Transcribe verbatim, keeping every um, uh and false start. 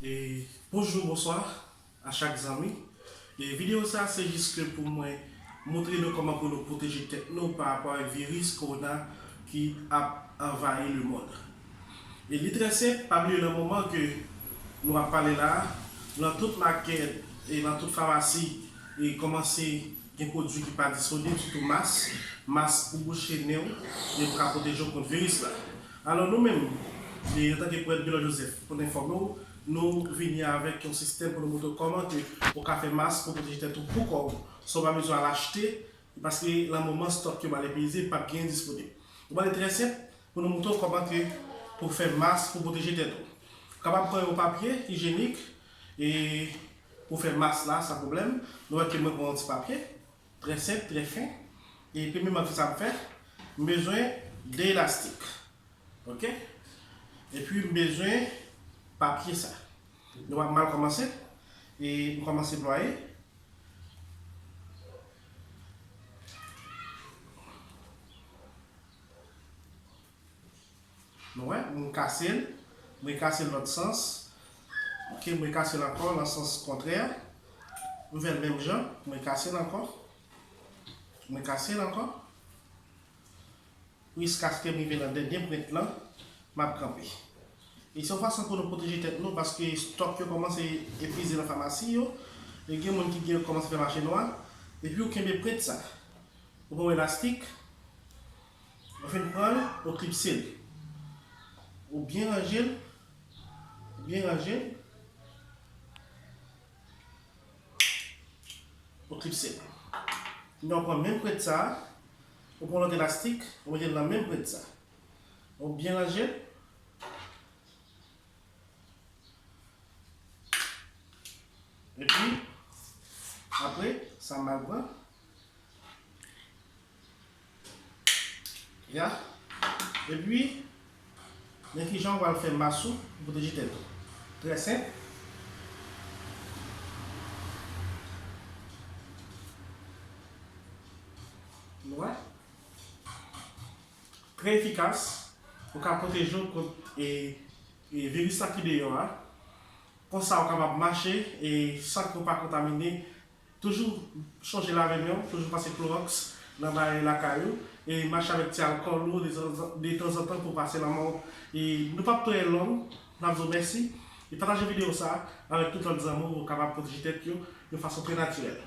E bonjou, bonswa a chak zanmi. E videyo sa se jis ke pou mwen montre nou kòman pou nou pwoteje tèt nou pa rapò avèk viris kowona ki ap anvayi lemonn. E li trè senp, pa bliye nan moman ke nou ap pale la, nan tout makèt e nan tout famasi, e kòmanse gen pwodui ki pa disponib, sitou mas, mas pou bouche nen w, e pou ka pwoteje w kont viris la. Alò nou menm, e antanke prèt Bilò Joseph, pou n enfòme w, nou vini avèk yon sistèm pou nou montre w kòman ke ou ka fè mas pou pwoteje tèt ou pou kò w, san w pa bezwen al achte, paske nan moman stòk yo pral epuize, p ap gen disponib. Ou pral trè senp pou nou montre w kòman ke pou fè mas pou pwoteje tèt ou. Ou kapab pran yon papye ijyenik e pou fè mas la san pwoblèm. Nou wè ke mwen pran yon ti papye, trè senp, trè fen. E premye mwen fè sa m fè, m bezwen de elastik. Oke? Epi m bezwen papye sa. Nou wè m al kòmanse. E m kòmanse plwaye. Nou wè, mwen kase l, mwen kase l lòt sans. Oke, mwen kase l ankò nan sans kontrè. Mwen fè l menm jan, mwen kase l ankò. Mwen kase l ankò. Jiskaske m rive nan dènye prent lan, m ap kanpe. E se yon fason pou nou pwoteje tèt nou, paske stòk yo kòmanse epuize nan famasi yo. E gen moun ki gen kòmanse fè mache nwa. Epi ou kenbe prent sa. Ou pran yon elastik, ou fin pran l, ou klipse l. Ou byen ranje l, ou byen ranje l, ou klipse l. Kounye a ou pran menm prent sa a, ou pran lòt elastik, ou mete l nan menm prent sa. Ou byen ranje l. Epi, apre, sa m al pran. Ya. Epi, men kijan w pral fè mas ou pou pwoteje tèt ou. Trè senp. Nou wè? Trè efikas. Ou ka pwoteje w kont e, e viris la ki deyò a. Konsa ou kapab mache e san ke w pa kontamine. Toujou chonje lave men w, toujou pase klowòks nan bagay lakay ou, e mache avèk ti alkòl ou detanzantan pou pase nan men w. E nou p ap twò long, n ap di w mèsi. E pataje videyo sa a avèk tout lòt zanmi w pou kapab pwoteje tèt yo yon fason trè natirèl.